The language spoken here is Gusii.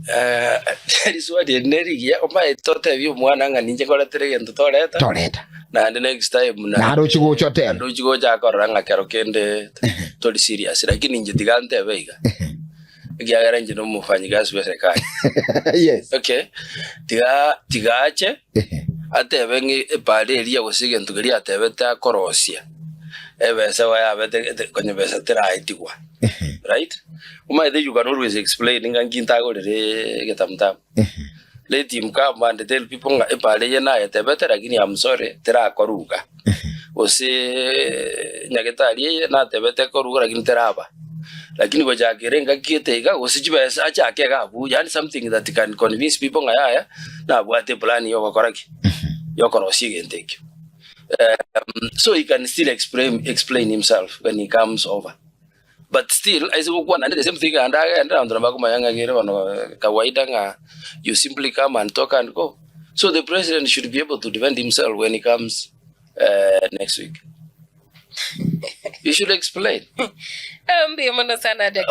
Riswali eri nerigiya, omanyete totebie omwana ng'a ninche nkoretere egento toreta, Toreta. naende next time na Naende ochie gocha otebe. naende ochie gocha korora ng'a kero kende tori serious, lakini inche tiga ntebe iga, ekiagera inche nomofanyikazi bwe serikali. Yes. Okay, tiga tiga ache atebe ng'a epara eria gose egento keria atebete akorosia, ebesa igo yabete ete konya besa teraetigwa. Right? Omanyete you can always explain ng'a nki ntagorere egetamutamu. Let him come and tell people ng'a epara eye nayetebete lakini I'm sorry terakoruga. Gose nyagetari eye natebete ekoruga lakini teraba. Lakini gochakera engaki gete iga gose chibesa achake iga abwo yaani something that can convince people ng'a yaya nabwate eplan ya ogokora ki? Ya okorosia egento ekio. So he can still explain, explain himself when he comes over. But still aise gokwana naende the same thing naende agende abanto nabakomanya ng'a kere bono kawaida ng'a you simply come and talk and go. So the president should be able to defend himself when he comes next week. He should explain. Mbuya mono sana Daktari.